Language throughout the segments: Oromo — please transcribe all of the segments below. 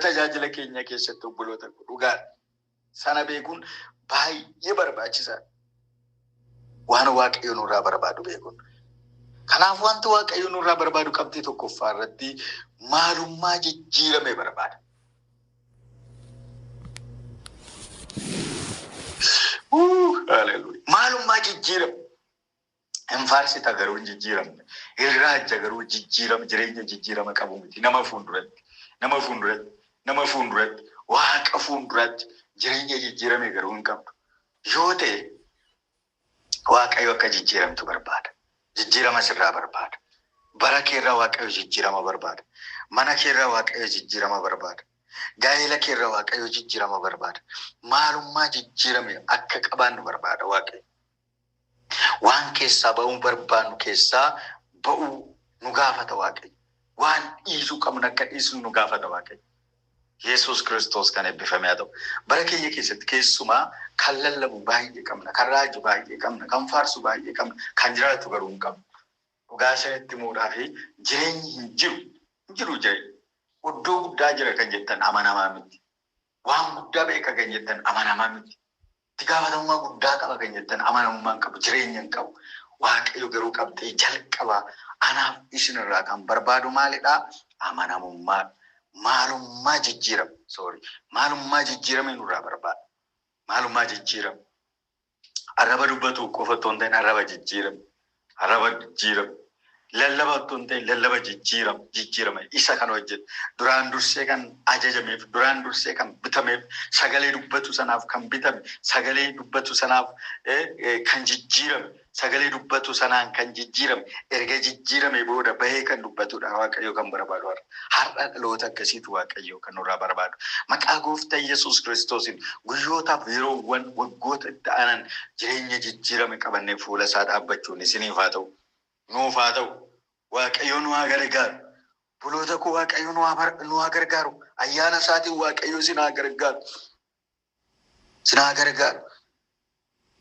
tajaajila keenya keessatti obboloota dhugaadha. Sana beekuun baay'ee barbaachisaadha. Waan Waaqayyo nurraa barbaadu beekuun. Kanaaf wanti Waaqayyo nurraa barbaadu qabxii tokkoffaa irratti maalummaa jijjiirame barbaada. Maalummaa jijjiirame. Hin faarsita garuu hin jijjiiramne. Hin raajja garuu jijjiirama jireenya jijjiirama qabu miti. Nama fuulduratti, nama fuulduratti, nama fuulduratti, Waaqa fuulduratti jireenya jijjiirame garuu hin qabdu. Yoo ta'e Waaqayyo akka jijjiiramtu barbaada. Jijjiirama sirraa barbaada. Bara keerraa Waaqayyo jijjiirama barbaada. Mana keerraa Waaqayyo jijjiirama barbaada. Gaa'ela keerraa Waaqayyo jijjiirama barbaada. Maalummaa jijjiirame akka qabaannu barbaada Waaqayyo. Waan keessaa ba'uu barbaannu keessaa ba'uu nu gaafata Waaqayyo. Waan dhiisuu qabnu akka dhiisnu nu gaafata Waaqayyo. Yesuus Kiristoos kan eebbifame haa ta'u. Bara keenya keessatti keessumaa kan lallabu baay'ee qabna, kan raaju baay'ee qabna, kan faarsu baay'ee qabna, kan jiraatu garuu hin qabnu. Dhugaa isinitti himuudhaa fi jireenyi hin jiru. Hin jiru jireenyi. Iddoo guddaa jira kan jettan amanamaa miti. Waan guddaa beeka kan jettan amanamaa miti. Itti gaafatamummaa guddaa qaba kan jettan amanamummaa hin qabu, jireenya hin qabu. Waaqayyo garuu qabxee jalqabaa anaaf isinirraa kan barbaadu maalidhaa? Amanamummaa. Maalummaa jijjiirame. Sorry. Maalummaa jijjiirame nurraa barbaada. Maalummaa jijjiirame. Arraba dubbatu qofa otoo hin ta'in arraba jijjiirame. Arraba jijjiirame. Lallaba otoo hin ta'in lallaba jijjiirame. Jijjiirame. Isa kan hojjetu. Duraan dursee kan ajajameef, duraan dursee kan bitameef, sagalee dubbatu sanaaf kan bitame, sagalee dubbatu sanaaf kan jijjiirame, sagalee dubbatu sanaan kan jijjiirame, erga jijjiirame booda bahee kan dubbatudha Waaqayyo kan barbaadu har'a. Har'a dhaloota akkasiitu Waaqayyo kan nurraa barbaadu. Maqaa gooftaa Yesuus Kiristoosiin guyyootaaf yeroowwan waggoota itti aanan jireenya jijjiirame qabannee fuula isaa dhaabbachuun isiniif haa ta'u. Nuuf haa ta'u. Waaqayyo nu haa gargaaru. Obboloota koo Waaqayyo nu haa gargaaru. Ayyaana isaatiin Waaqayyo isin haa gargaaru. Isin haa gargaaru.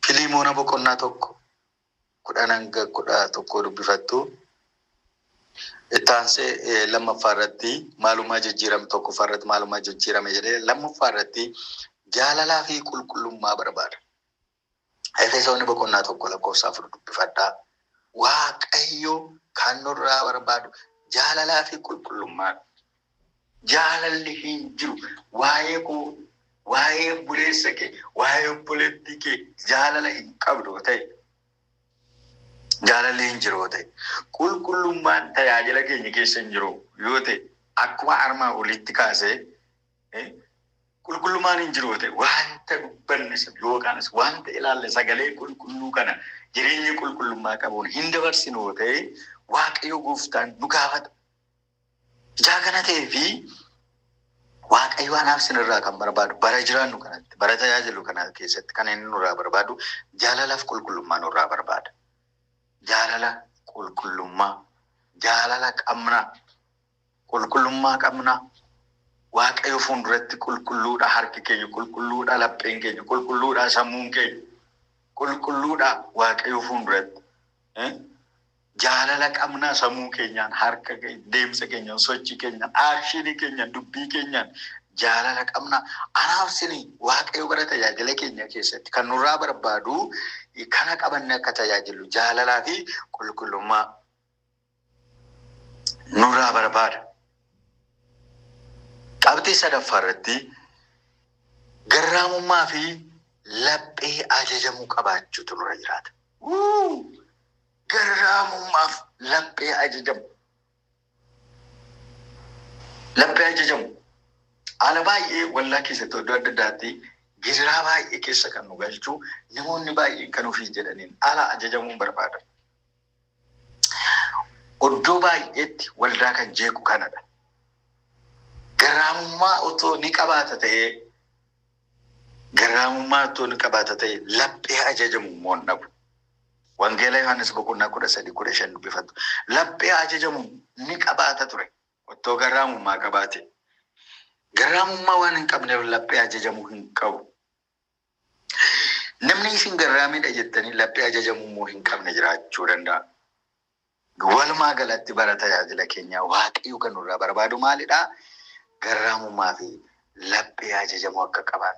Filiimoona boqonnaa 1 10-11 dubbifattu. Itti aansee lammaffaa irratti maalummaa jijjiirame, tokkoffaa irratti maalummaa jijjiirame jedhee lammaffaa irratti jaalalaa fi qulqullummaa barbaada. Efesoonni boqonnaa 1 lakkoofsa 4 dubbifadhaa. Waaqayyo kan nurraa barbaadu jaalalaa fi qulqullummaa. Jaalalli hin jiru. Waa'ee koo, waa'ee obboleessa kee, waa'ee obboleettii kee jaalala hin qabdu ta'e. Jaalalli hin jiru ta'e. Qulqullummaan tajaajila keenya keessa hin jiru yoo ta'e, akkuma armaa olitti kaasee qulqullummaan hin jiru ta'e, wanta dubbanne yookaanis wanta ilaalle sagalee qulqulluu kana jireenya qulqullummaa qabuun hin dabarsinu ta'e, Waaqayyo gooftaan nu gaafata. Ijaa kana ta'ee fi Waaqayyo anaaf sinirraa kan barbaadu bara jiraannu kanatti, bara tajaajilu kana keessatti kan inni nurraa barbaadu jaalalaaf qulqullummaa nurraa barbaada. Jaalala qulqullummaa, jaalala qabna, qulqullummaa qabna. Waaqayyo fuulduratti qulqulluudha harki keenya, qulqulluudha lapheen keenya, qulqulluudha sammuun keenya, qulqulluudha Waaqayyo fuulduratti. Jaalala qabna sammuu keenyaan, harka keenya, deemsa keenyaan, sochii keenyaan, aakshinii keenyaan, dubbii keenyaan jaalala qabna. Anaaf sini Waaqayyo bara tajaajila keenya keessatti kan nurraa barbaadu kana qabanne akka tajaajilu jaalalaa fi qulqullummaa nurraa barbaada. Qabxii sadaffaa irratti garraamummaa fi laphee ajajamuu qabaachuutu nurra jiraata. Garraamummaaf laphee ajajamu. Laphee ajajamu. Haala baay'ee waldaa keessatti iddoo adda addaatti gidiraa baay'ee keessa kan nu galchu namoonni baay'een kan ofii jedhaniin ala ajajamuun barbaadan. Iddoo baay'eetti waldaa kan jeequ kanadha. Garraamummaa otoo ni qabaata ta'ee, garraamummaa otoo ni qabaata ta'ee laphee ajajamu immoo hin dhabu. Wangeela Yohaannis boqonnaa 13 15 dubbifatu. Laphee ajajamu ni qabaata ture. Otoo garraamummaa qabaate. Garraamummaa waan hin qabneef laphee ajajamuu hin qabu. Namni isin garraamidha jettanii laphee ajajamuu immoo hin qabne jiraachuu danda'a. Walumaa galatti bara tajaajila keenyaa Waaqayyo kan nurraa barbaadu maalidhaa? Garraamummaa fi laphee ajajamuu akka qaban.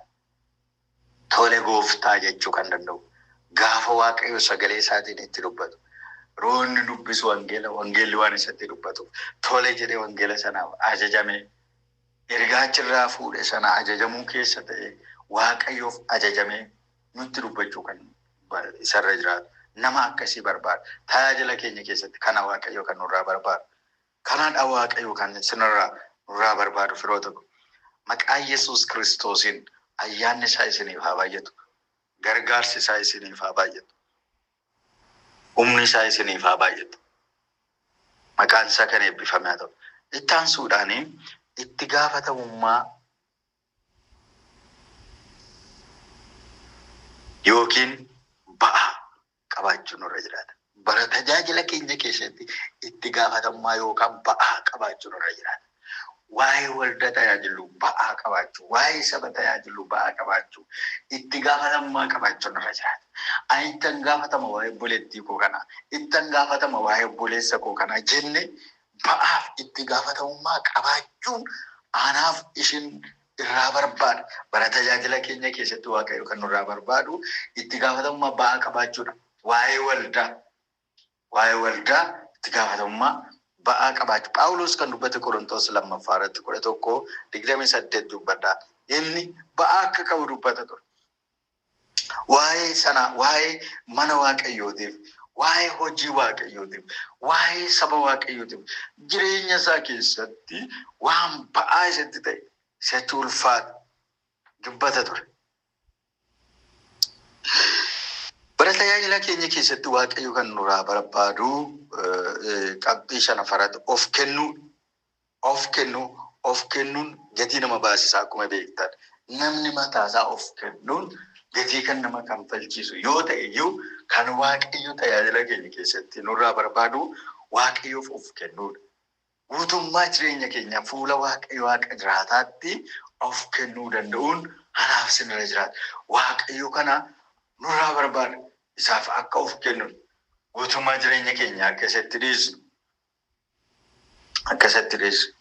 Tole gooftaa jechuu kan danda'u. Gaafa Waaqayyo sagalee isaatiin itti dubbatu. Roonni dubbisu wangeela, wangeelli waan isatti dubbatu. Tole jedhee wangeela sanaaf ajajame. Ergaa achirraa fuudhe sana ajajamuu keessa ta'e Waaqayyoof ajajamee nutti dubbachuu kan isarra jiraatu. Nama akkasii barbaada. Tajaajila keenya keessatti kana Waaqayyo kan nurraa barbaadu. Kanaadha Waaqayyo kan isinirraa nurraa barbaadu firoota ko. Maqaa Yesuus Kiristoosiin ayyaanni isaa isiniif haa baay'atu. Gargaarsi isaa isiniif haa baay'atu. Humni isaa isiniif haa baay'atu. Maqaan isaa kan eebbifame haa ta'u. Itti aansuudhaan itti gaafatamummaa yookiin ba'aa qabaachuun nurra jiraata. Bara tajaajila keenya keessatti itti gaafatamummaa yookaan ba'aa qabaachuun nurra jiraata. Waa'ee waldaa tajaajilu ba'aa qabaachuu, waa'ee saba tajaajilu ba'aa qabaachuu, itti gaafatamummaa qabaachuun nurra jiraata. Ani ittan gaafatama waa'ee obboleettii koo kanaa, ittan gaafatama waa'ee obboleessa koo kanaa jenne ba'aaf itti gaafatamummaa qabaachuun anaaf ishin irraa barbaada. Bara tajaajila keenya keessatti Waaqayyo kan nurraa barbaadu itti gaafatamummaa ba'aa qabaachuudha. Waa'ee waldaa itti gaafatamummaa ba'aa qabaachuu. Phaawulos kan dubbate Qorontos lammaffaa irratti 11:28 dubbata. Inni ba'aa akka qabu dubbata ture. Waa'ee sana, waa'ee mana Waaqayyootiif, waa'ee hojii Waaqayyootiif, waa'ee saba Waaqayyootiif jireenya isaa keessatti waan ba'aa isatti ta'e isatti ulfaata dubbata ture. Bara tajaajila keenya keessatti Waaqayyo kan nurraa barbaadu qabxii shanaffaratti of kennuu, of kennuu, of kennuun gatii nama baasisa akkuma beektan. Namni mataasaa of kennuun gatii kan nama kanfalchiisu yoo ta'e iyyuu kan Waaqayyo tajaajila keenya keessatti nurraa barbaadu Waaqayyoof of kennuudha. Guutummaa jireenya keenya fuula Waaqayyo Waaqa jiraataatti of kennuu danda'uun anaaf sinirra jiraata. Waaqayyo kana nurraa barbaada. Isaaf akka of kennu guutummaa jireenya keenya akka isatti dhiisnu, akka isatti dhiisnu,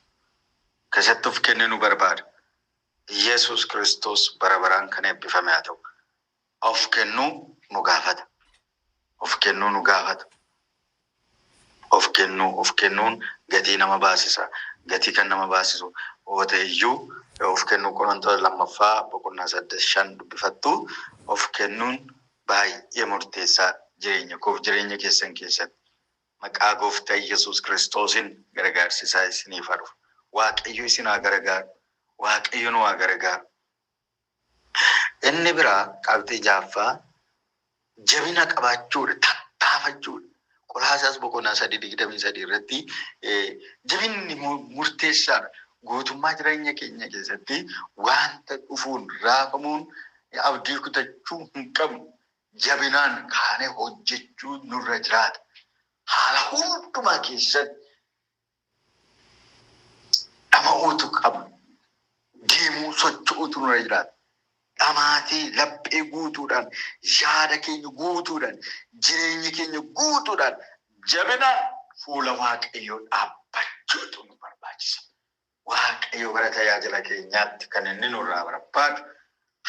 akka isatti of kennu nu barbaada. Yesuus Kiristoos bara baraan kan eebbifame haa ta'u. Of kennuu nu gaafata. Of kennuu nu gaafata. Of kennuu, of kennuun gatii nama baasisa. Gatii kan nama baasisu yoo ta'e iyyuu of kennuu Qorontos lammaffaa boqonnaa 8:5 dubbifattu. Of kennuun baay'ee murteessaa jireenya koof jireenya keessan keessatti. Maqaa gooftaa Yesuus Kiristoosiin gargaarsisaa isiniif haa dhufu. Waaqayyo isin haa gargaaru. Waaqayyo nu haa gargaaru. Inni biraa qabxii jaaffaa jabina qabaachuudha, tattaafachuudha. Qolaasaas boqonnaa 3:23 irratti jabinni murteessaadha. Guutummaa jireenya keenya keessatti wanta dhufuun raafamuun abdii kutachuu hin qabnu. Jabinaan kaanee hojjechuu nurra jiraata. Haala hundumaa keessatti dhama'uutu qabna. Deemuu socho'uutu nurra jiraata. Dhamaatii laphee guutuudhaan, yaada keenya guutuudhaan, jireenya keenya guutuudhaan jabinaan fuula Waaqayyoo dhaabbachuutu nu barbaachisa. Waaqayyo bara tajaajila keenyaatti kan inni nurraa barbaadu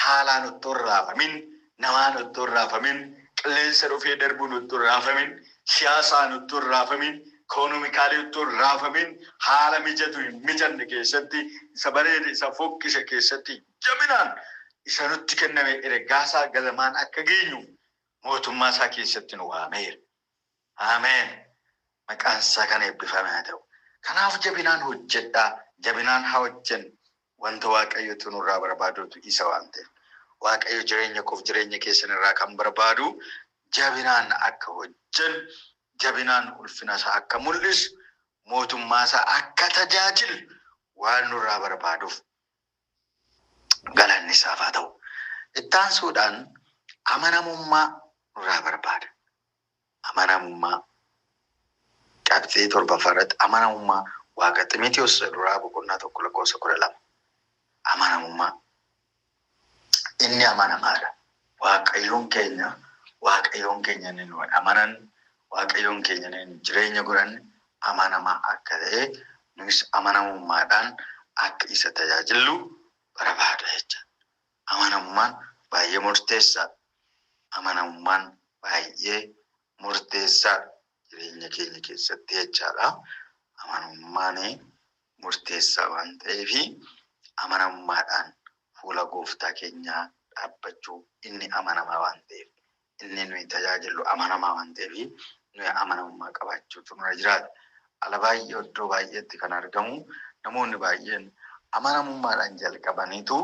haalaan otoo hin raafamin, namaan otoo hin raafamin, qilleensa dhufee darbuun otoo hin raafamin, siyaasaan otoo hin raafamin, ikoonomikaalii otoo hin raafamin, haala mijatu hin mijanne keessatti, isa bareede isa fokkise keessatti jabinaan isa nutti kenname ergaasaa galmaan akka geenyu mootummaa isaa keessatti nu waameera. Ameen. Maqaan isaa kan eebbifame haa ta'u. Kanaaf jabinaan hojjedhaa, jabinaan haa hojjennu. Wanta Waaqayyotu nurraa barbaadutu isa waan ta'eef. Waaqayyo jireenya koof jireenya keessan irraa kan barbaadu jabinaan akka hojjennu, jabinaan ulfina isaa akka mul'isu, mootummaa isaa akka tajaajilu waan nurraa barbaaduuf galanni isaaf haa ta'u. Itti aansuudhaan amanamummaa nurraa barbaada. Amanamummaa qabxii torbaffaa irratti amanamummaa Waaqa Ximitiyoos duraa boqonnaa 1:12. Amanamummaa. Inni amanamaadha. Waaqayyoon keenya inni nu amanan, Waaqayyoon keenya inni jireenya godhanne amanamaa akka ta'e nus amanamummaadhaan akka isa tajaajillu barbaada jecha. Amanamummaan baay'ee murteessaadha. Amanamummaan baay'ee murteessaadha jireenya keenya keessatti jechaadha. Amanamummaan murteessaa waan ta'eef amanamummaadhaan fuula gooftaa keenyaa dhaabbachuu, inni amanamaa waan ta'eef, inni nuyi tajaajillu amanamaa waan ta'eef nuyi amanamummaa qabaachuutu nurra jiraata. Ala baay'ee iddoo baay'eetti kan argamu namoonni baay'een amanamummaadhaan jalqabaniitu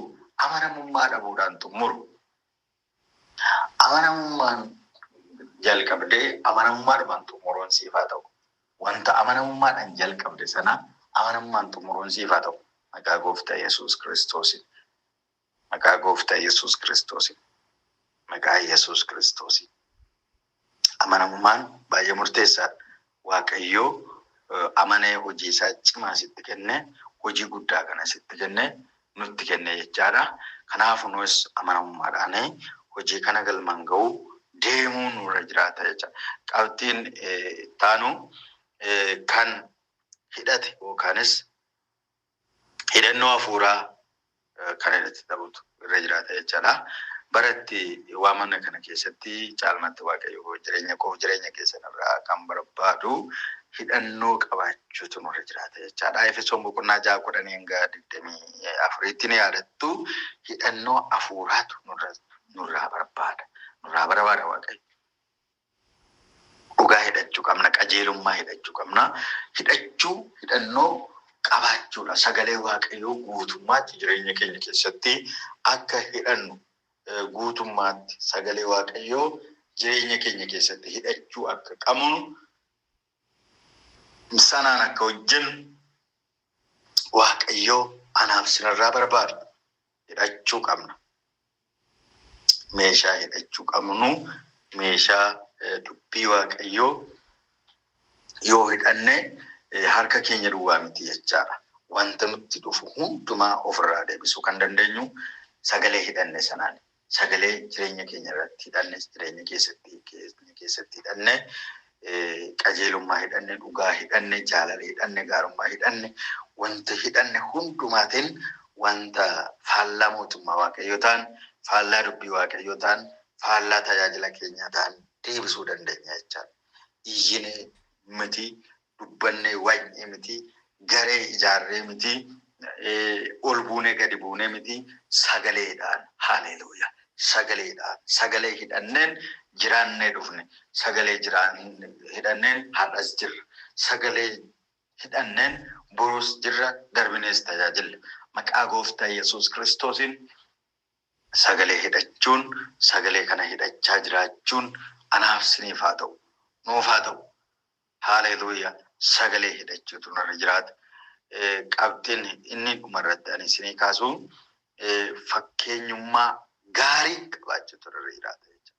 amanamummaa dhabuudhaan xumuru. Amanamummaan jalqabdee amanamummaadhumaan xumuruun siif haa ta'u. Wanta amanamummaadhaan jalqabde sana amanamummaan xumuruun siif haa ta'u. Maqaa gooftaa Yesuus Kiristoosiin. Maqaa gooftaa Yesuus Kiristoosiin. Maqaa Yesuus Kiristoosiin. Amanamummaan baay'ee murteessaadha. Waaqayyoo amanee hojii isaa cimaa sitti kenne, hojii guddaa kana sitti kenne, nutti kenne jechaadha. Kanaaf nus amanamummaadhaan hojii kana galmaan ga'uu deemuu nurra jiraata jecha. Qabxiin ittaanu kan hidhate yookaanis hidhannoo hafuuraa kan hidhate ta'utu irra jiraata jechaadha. Baratti waamana kana keessatti caalmatti Waaqayyo jireenya koof jireenya keessan irraa kan barbaadu hidhannoo qabaachuutu nurra jiraata jechaadha. Efesoon boqonnaa 6:10 hanga 24 ni yaadattu, hidhannoo hafuuraatu nurraa barbaada. Nurraa barbaada Waaqayyo. Dhugaa hidhachuu qabna, qajeelummaa hidhachuu qabna. Hidhachuu hidhannoo qabaachuudha. Sagalee Waaqayyoo guutummaatti jireenya keenya keessatti akka hidhannu, guutummaatti sagalee Waaqayyoo jireenya keenya keessatti hidhachuu akka qabnu, sanaan akka hojjennu Waaqayyoo anaaf sinirraa barbaada. Hidhachuu qabna. Meeshaa hidhachuu qabnu, meeshaa dubbii Waaqayyoo yoo hidhanne harka keenya duwwaa miti jechaadha. Wanta nutti dhufu hundumaa ofirraa deebisuu kan dandeenyu sagalee hidhanne sanaan. Sagalee jireenya keenya irratti hidhanne, jireenya keessatti hidhanne, qajeelummaa hidhanne, dhugaa hidhanne, jaalala hidhanne, gaarummaa hidhanne, wanta hidhanne hundumaatiin wanta faallaa mootummaa Waaqayyoo ta'an, faallaa dubbii Waaqayyoo ta'an, faallaa tajaajila keenyaa ta'an deebisuu dandeenya jechaadha. Iyyinee miti, dubbannee wanyee miti, garee ijaarree miti, ol buunee gadi buunee miti, sagaleedhaan. Haleluuyaa. Sagaleedhaan. Sagalee hidhanneen jiraannee dhufne. Sagalee hidhanneen har'as jirra. Sagalee hidhanneen borus jirra, darbinees tajaajilla. Maqaa gooftaa Yesuus Kiristoosiin sagalee hidhachuun, sagalee kana hidhachaa jiraachuun anaaf siniif haa ta'u. Nuuf haa ta'u. Haleluuyaa. Sagalee hidhachuutu nurra jiraata. Qabxiin inni dhumarratti ani isinii kaasu fakkeenyummaa gaarii qabaachuutu nurra jiraata jechuudha.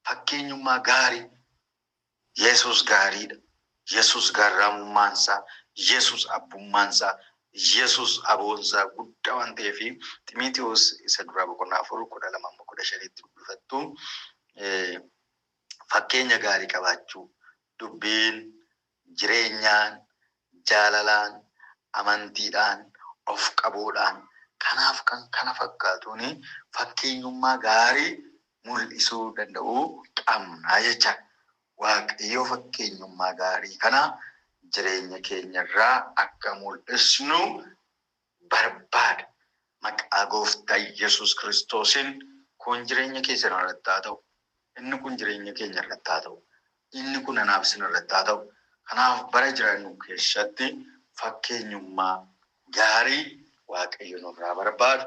Fakkeenyummaa gaarii. Yesuus gaariidha. Yesuus garraamummaansaa, Yesuus abbummaansaa, Yesuus aboonsaa guddaa waan ta'eef Ximitewoos isa duraa boqonnaa 4 12 15 dubbifattu fakkeenya gaarii qabaachuu, dubbiin, jireenyaan, jaalalaan, amantiidhaan, of qabuudhaan, kanaaf kan kana fakkaatuun fakkeenyummaa gaarii mul'isuu danda'uu qabna jecha. Waaqayyo fakkeenyummaa gaarii kana jireenya keenyarraa akka mul'isnu barbaada. Maqaa gooftaa Yesuus Kiristoosiin kun jireenya keessan irratti haa ta'u. Inni kun jireenya keenya irratti haa ta'u. Inni kun anaaf isin irratti haa ta'u. Kanaaf bara jiraannu keessatti fakkeenyummaa gaarii Waaqayyo nurraa barbaadu.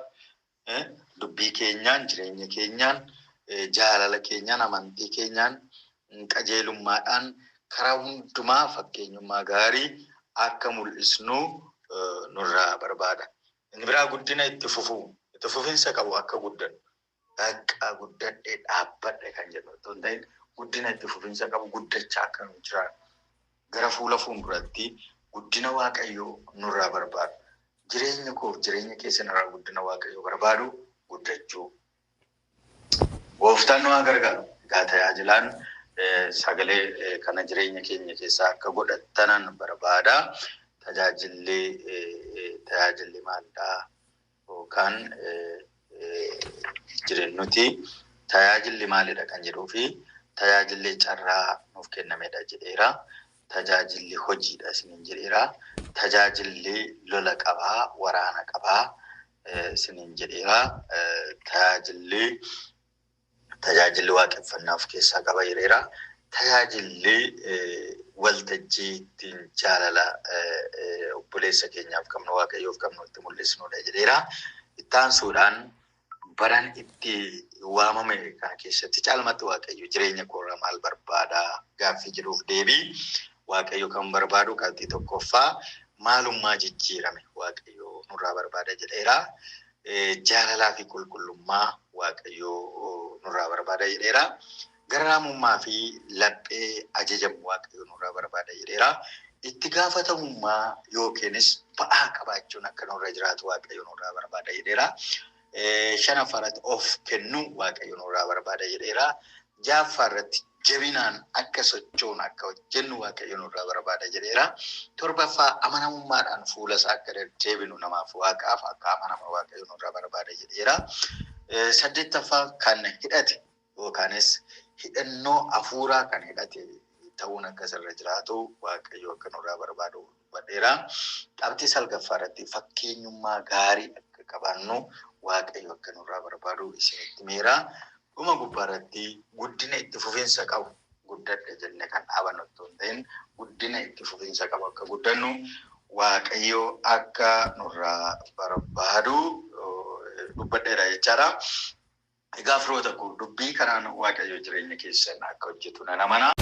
Dubbii keenyaan, jireenya keenyaan, jaalala keenyaan, amantii keenyaan, qajeelummaadhaan karaa hundumaa fakkeenyummaa gaarii akka mul'isnu nurraa barbaada. Inni biraa guddina itti fufuu, itti fufinsa qabu akka guddannu. Bakka guddadhee dhaabbadhe kan jedhu otoo hin ta'in guddina itti fufinsa qabu guddachaa akka nu jiraannu. Gara fuula fuulduratti guddina Waaqayyoo nurraa barbaadu. Jireenya koof jireenya keessan irraa guddina Waaqayyoo barbaadu guddachuu. Gooftaan nu haa gargaaru. Egaa tajaajilaan sagalee kana jireenya keenya keessaa akka godhattanan barbaada. Tajaajilli tajaajilli maalidhaa yookaan jireenyuti tajaajilli maalidha kan jedhuu fi tajaajilli carraa nuuf kennamedha jedheera. Tajaajilli hojiidha isiniin jedheera. Tajaajilli lola qabaa, waraana qabaa isiniin jedheera. Tajaajilli waaqeffannaa of keessaa qaba jedheera. Tajaajilli waltajjii ittiin jaalala obboleessa keenyaaf qabnu, Waaqayyoof qabnu itti mul'isnudha jedheera. Ittaansuudhaan baran itti waamame kana keessatti caalmatti Waaqayyo jireenya koorraa maal barbaadaa gaaffii jedhuuf deebii Waaqayyo kan barbaadu qabxii tokkoffaa maalummaa jijjiirame Waaqayyo nurraa barbaada jedheera. Jaalalaa fi qulqullummaa Waaqayyo nurraa barbaada jedheera. Garraamummaa fi laphee ajajamu Waaqayyo nurraa barbaada jedheera. Itti gaafatamummaa yookiinis ba'aa qabaachuun akka nurra jiraatu Waaqayyo nurraa barbaada jedheera. Shanaffaa irratti of kennuu Waaqayyo nurraa barbaada jedheera. Ja'affaa irratti jabinaan akka sochoonu, akka hojjennu Waaqayyo nurraa barbaada jedheera. Torbaffaa amanamummaadhaan fuula isaa akka deddeebinu, namaaf Waaqaaf akka amanamu Waaqayyo nurraa barbaada jedheera. Saddeettaffaa kan hidhate yookaanis hidhannoo hafuuraa kan hidhate ta'uun akka sirra jiraatu Waaqayyo akka nurraa barbaadu dubbadheera. Qabxii salgaffaa irratti fakkeenyummaa gaarii akka qabaannu Waaqayyo akka nurraa barbaadu isinitti himeera. Dhuma gubbaa irratti guddina itti fufiinsa qabu guddadhe jenne kan dhaabannu otoo hin ta'in, guddina itti fufiinsa qabu akka guddannu Waaqayyo akka nurraa barbaadu dubbadheera jechaadha. Egaa firoota koo, dubbii kanaan Waaqayyo jireenya keessan akka hojjetu nan amana.